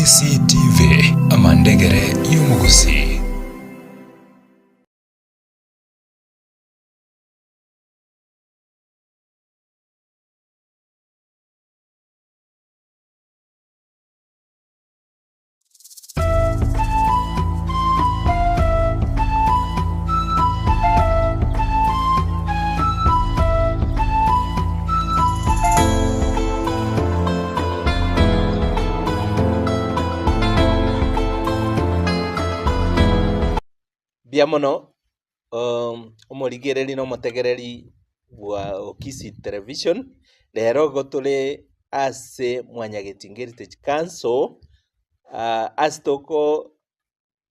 Kisii TV, amandegere y'omogusii. Mbuya mono omorigereria na omotegereri bwa Kisii Television, rero igo tore ase Mwanyagetinge Heritage Council, ase toko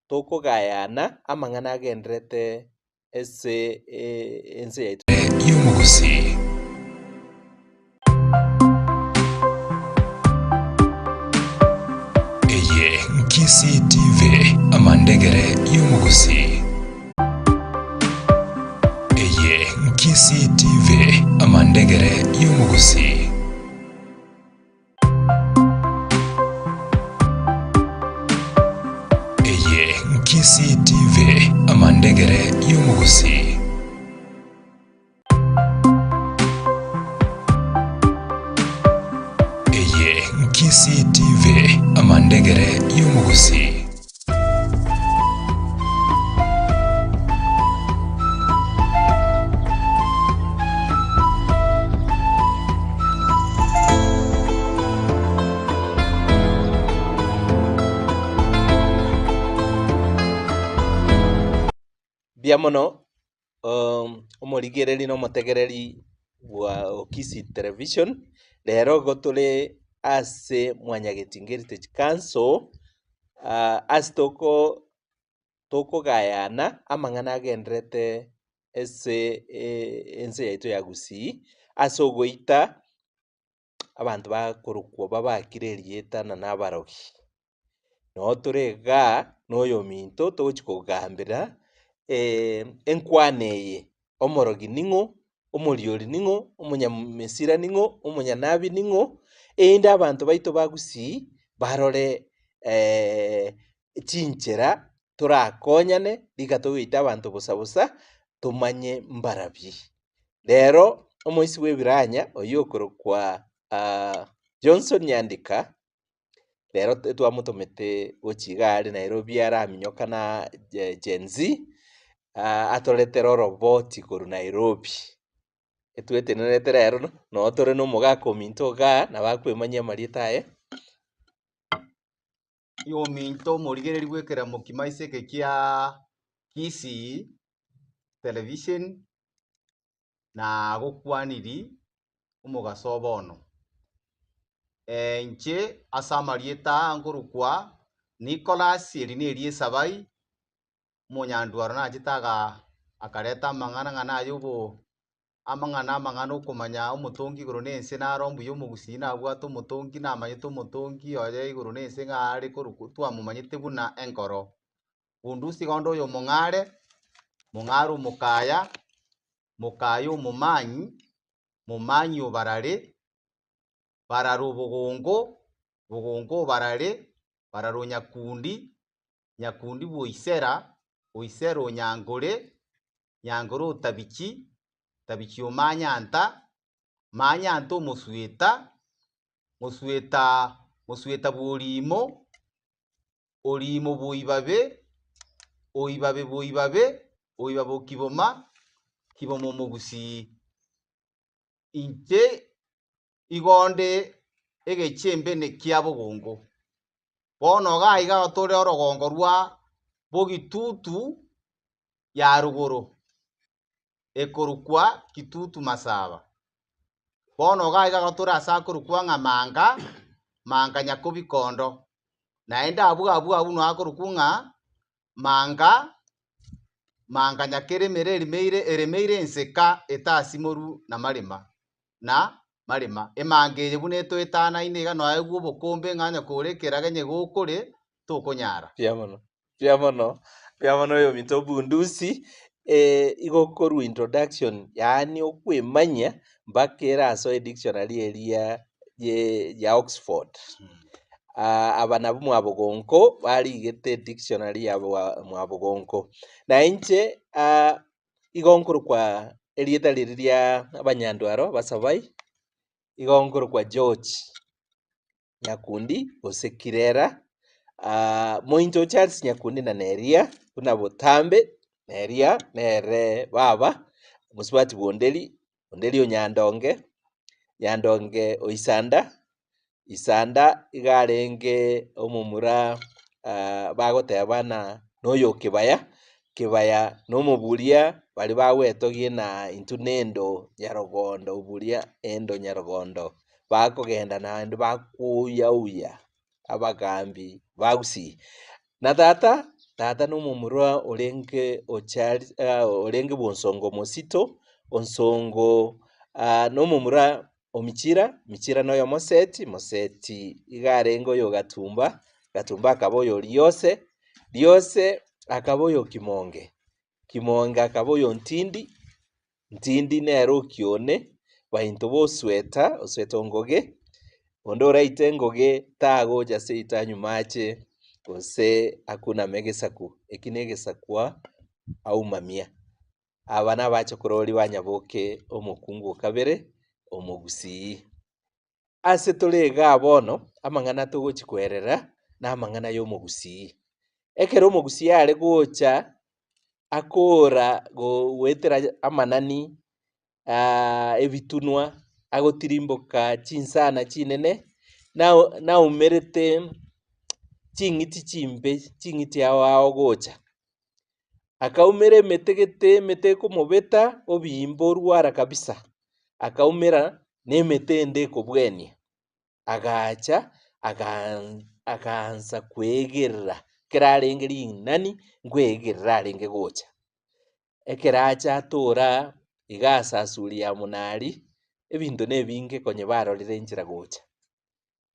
tokogayana amang'ana agenderete ase ense yaito. Y'omogusii. Eye Kisii TV, amandegere y'omogusii. Eye Kisii TV, amandegere y'omogusii. Eye Kisii TV, amandegere y'omogusii. Eye Kisii TV, amandegere y'omogusii. Mbuya mono omorigereria na omotegereri bwa Kisii Television, rero igo tore ase Mwanyagetinge Heritage Council, ase toko tokogayana amang'ana agenderete ase ense yaito ya Gusii, ase ogoita abanto bakorokwa babakire erieta na nabarogi. Noo tore igaa na oyominto togochia kogambera enkwana eye, omorogi ning'o, omoriori ning'o, omonyamesira ning'o, omonyanabi ning'o, erinde abanto baito ba gusii barore chinchera torakonyane rika togoita abanto bosa bosa tomanye mbarabwo. Rero omoisia bw'ebiranya oyio okorokwa Johnson Nyandika, rero twamotomete gochia iga aria Nairobi araminyoka na Gen Z, atoretere oroboti korwa Nairobi. Etwetenerete rero noo tore na omogaka ominto igaa nabo akoemanyia amarieta aye. Oyominto omorigereria bw'ekeremo kimaiso eke kia Kisii Television nagokwaniri omogaso o bono. Inche ase amarieta aa nkorokwa Nicholas, eri neria esabai, omonyandwaro nachete aga akareta amang'ana ng'a naye obo amang'ana amang'ana okomanya omotongi igoro na ense naro mbuya omogusii nabwate omotongi namanyete omotongi oye igoro na ense ng'a are korokwa twamomanyete buna enkoro. Bundusi igo onde oyo omong'are, mong'are omokaya, mokaya omomanyi, momanyi obarare, barare obogongo, bogongo obarare, barare onyakundi, nyakundi bw'oisera, oisera onyankore, nyankore otabichi, tabichi omanyanta, manyanta omosweta, mosweta mosweta bw'orimo, orimo bw'oibabe, oibabe bw'oibabe, oibabe okiboma, kiboma omogusii. Inche igo onde egechembene kia bogongo. Bono iga aiga tore orogongo rwa bogitutu ya rogoro, ekorokwa Kitutu Masaba. Bono iga aiga tore ase akorokwa ng'a Manga, Manga Nyakobikondo. Naende abwo abwo abwo noo akorokwa ng'a Manga, Manga Nyakeremere erimeire eremeire enseka etasimorwu namarema na marema. Emanga eye buna etoetanaine iga noaegwe obokombe ng'a onye kore ekerage onye gokore tokonyara. Mbuya mono, mbuya mono, mbuya mono oyominto Bundusi, igo okorwa introduction yaani okwemanyia mpaka erasoe edictionary eria ye ya Oxford. Aba nabwo Mwabogonko barigete edictionary ya Mwabogonko. Na inche igo nkorokwa erieta riria ria abanyandwaro abasabai, igo nkorokwa George Nyakundi gose Kirera, mointo o Charles Nyakundi na Neria buna botambe, Neria nere baba, mosubati bwa Onderi, Onderi o Nyandonge, Nyandonge o Isanda, Isanda iga arenge omomura bagoteba ng'a noyo o Kibaya, Kibaya na omoburia baria bagwetogia ng'a intwe na endo nyarogondo oburia endo nyarogondo, bakogenda naende bakouyauya abagambi ba Gusii. Na tata, tata na omomura orenge o Charles orenge bwa Onsongo Mosito, Onsongo na omomura o Michira, Michira noyo Moseti, Moseti iga arenge oyo o Gatumba, Gatumba akaba oyo o Riose, Riose akaba oyo o Kimonge, Kimonge akaba oyo o Ntindi, Ntindi nere o Kione, bainto ba Osweta, Osweta o Ngoge, onde oraite Ngoge tagocha seito anywe mache gose akuname egesaku, eki na egesakwa aumamia. Aba nabachokorori ba Nyaboke omokungu o kabere omogusii. Ase tore igaa bono, amang'ana togochi kwerera namang'ana y'omogusii. Ekero omogusii are gocha akoora goetera amanani, ebitunwa, agotirimboka chinsana chinene, naumerete ching'iti chimbe, ching'iti ao ao gocha. Akaumera emete gete, emete ekomobeta, obimba orwara kabisa, akaumera na emete ende ekobwenia, agacha agaansa kweegerera, ekero arenge rinani nkoegerera arenge gocha. Ekero acha atora iga asasuri ya monari, ebinto na ebinge konye barorire enchera gocha,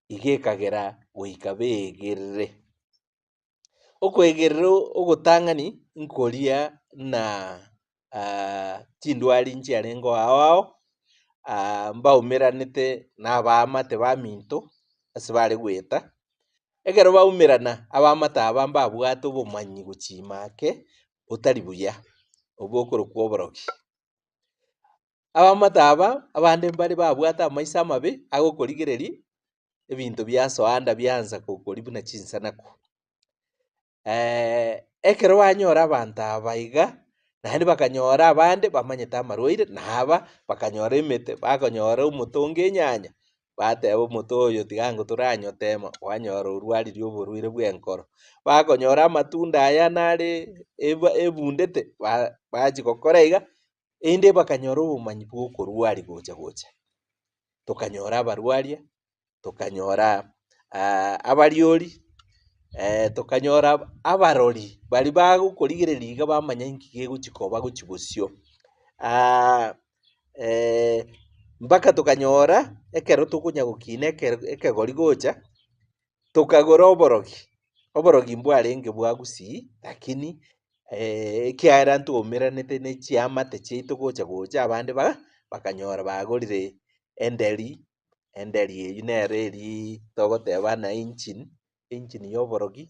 iga ekagera goika beegerere. Okoegerera ogotang'ani nkoria na chindwari nchiarenge ao ao, mbaumeranete na abaamate baminto ase bare goeta. Ekero baumerana abaamate aba mbabwate obomanyi gochia ime ake botari buya, obwo okorokwa oborogi. Abaamate aba abande mbare babwate amaiso amabe agokorigereria ebinto biasoa anda biansa kokoria buna chinsanaku. Ekero banyora abanto aba iga, naende bakanyora abande bamanyete amarwaire, na aba bakanyora emete, bakonyora omote onge enyanya, bateba omote oyo tiga ango toranyotema, kwanyora orwaririe oborwaire bwa enkoro. Bakonyora amatunda aya nare eba ebundete, ba bachia gokora iga, erinde bakanyora obomanyi bwa okorwaria gocha gocha. Tokanyora abarwaria, tokanyora abariori, tokanyora abarori baria bagokorigereria iga bamanya inki gegochi koba gochia bosio. Mpaka tokanyora ekero tokonya gokina ekero ekegori gocha, tokagora oborogi, oborogi mbwarenge bwa gusii lakini ekiagera ntwaumeranete ne chiamate chiaito gocha gocha abande ba bakanyora bagorire enderi, enderi eywo nere eria togoteba ng'a engine, engine ya oborogi,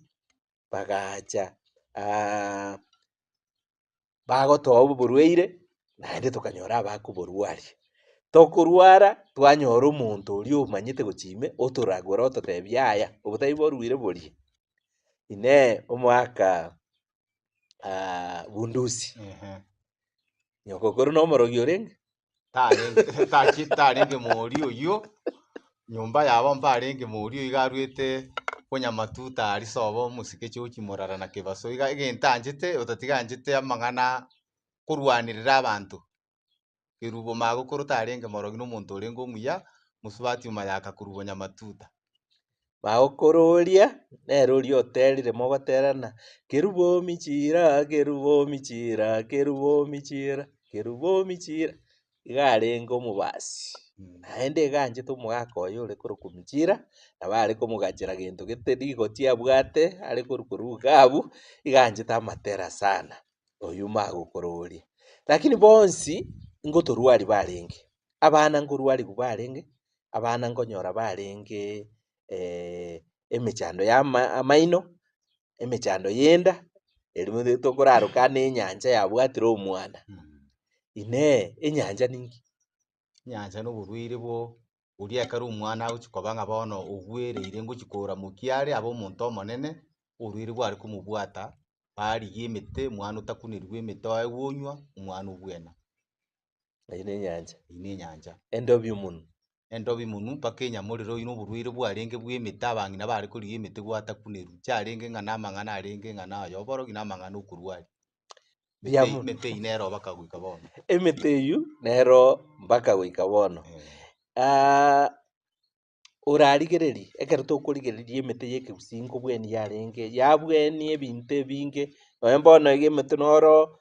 bagacha bagotoa oborwaire naende tokanyora abakoborwaria. Tokorwara twanyora omonto oria omanyete gochia ime otoragore ototebia yaya obo tari borwaire boria. Inee omwaka bundusi, nyokokoro na omorogi orenge? Tarenge tachi tarenge moria oyio, nyomba yabo mbarenge moria oyio iga arwete konyamatuta aria sobo omosike George Morara na Kebaso iga egento anchete otatiga anchete amang'ana korwanerera abanto. Kerubo magokoro tarenge morogi na omonto orenge omuya, mosubati omayaka Kerubo Nyamatuta. Magokoro oria nere oria oterire mogoterana, Kerubo Michira, Kerubo Michira, Kerubo Michira, Kerubo Michira, iga arenge omobasi. Naende iga anchete omogaka oye ore korokwa Michira, nabo are komogachera gento gete rigoti abwate are korwa korwa iga abwo, iga anchete amatera sana. Oyio magokoro oria. Lakini bonsi ngotorwari barenge, abana nkorwarigwa barenge, abana nkonyora barenge. Emechando ya ama amaino, emechando y'enda, erio tokoraroka ane enyancha yabwatire omwana. Inee, enyancha ninki? Enyancha na oborwaire bwo oria ekero omwana agochi koba ng'a bono ogwereire ngochi koramokia are abe omonto omonene, oborwaire bware komobwata, barigia emete omwana otakunerigwe emete oegwe onywa, omwana obwena. Eyio na enyancha. Eyio na enyancha. Endobi omonwe. Endobi monwe mpaka enyamorero oyio na oborwaire bwarenge bwa emete abang'ina bare korigia emete gwatakunerwa, chiarenge ng'a na amang'ana arenge ng'a na aya oborogi na amang'ana okorwaria. Mbuya Emete mono. emete eyio nero mpaka goika bono. Emete eyio nero mpaka goika bono. Eh. Orarigererie, ekero tokorigereria emete ya ekegusii nkobwenia yarenge, yabwenia ebinto ebinge, nonye bono iga emete noro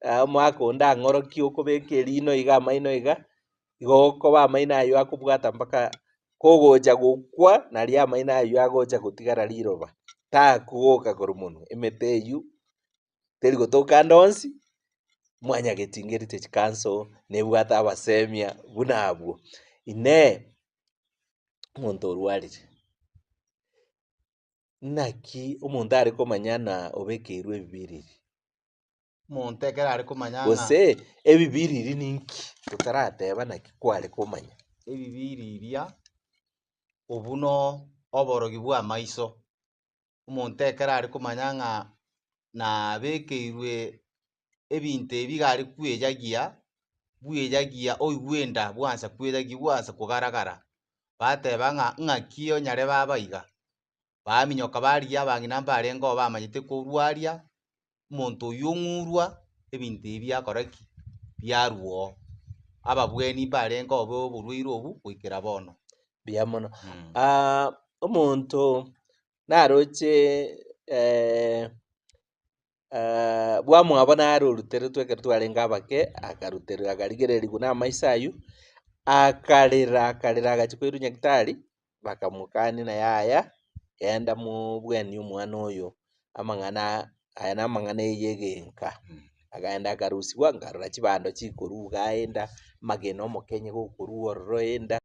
omwaka onde ang'orokie okobeka erino iga amaino iga, igo okoba amaino aywo akobwata mpaka kogocha gokwa naria amaino aywo agocha gotigara riroba, takogoka korwa monwe, emete eywo teri gotoka ande onsi, mwanyagetinga Heritage Council nebwate abasemia buna abwo. Inee, omonto orwarire, naki omonto are komanya na obekeirwe ebibiriri? Omonto ekero are komanya ng'a Gose ebibiriri ninki? Totarateba naki kware komanya. Ebibiriria, obwo no oborogi bwa amaiso. Omonto ekero are komanya ng'a nabekeirwe ebinto ebi iga are kweyagia, bweyagia oigwe enda bwansa kweyagia bwansa kogaragara, bateba ng'a ng'aki onyare baba iga, baminyoka barigia abang'ina mbarenge oo bamanyete korwaria, omonto oywo ong'urwa, ebinto ebi biakora ki? Biarwa oo. Ababweni mbarenge oo ba oborwaire obwo goikera bono. Mbuya mono. Omonto Naroche bwamwabo nare oruteretwe ekero twarenge abake, akaruterwa akarigererigwa na amaiso aywo, akarera akarera agachia koirwa nyagetari, bakamokania na yaya, genda mobwanie omwana oyo, amang'ana aya na amang'ana eye egenka. Akaenda akarusiwa, nkarora chibando chikorwa igaa enda, amagena omokenye gokorwa ororo enda.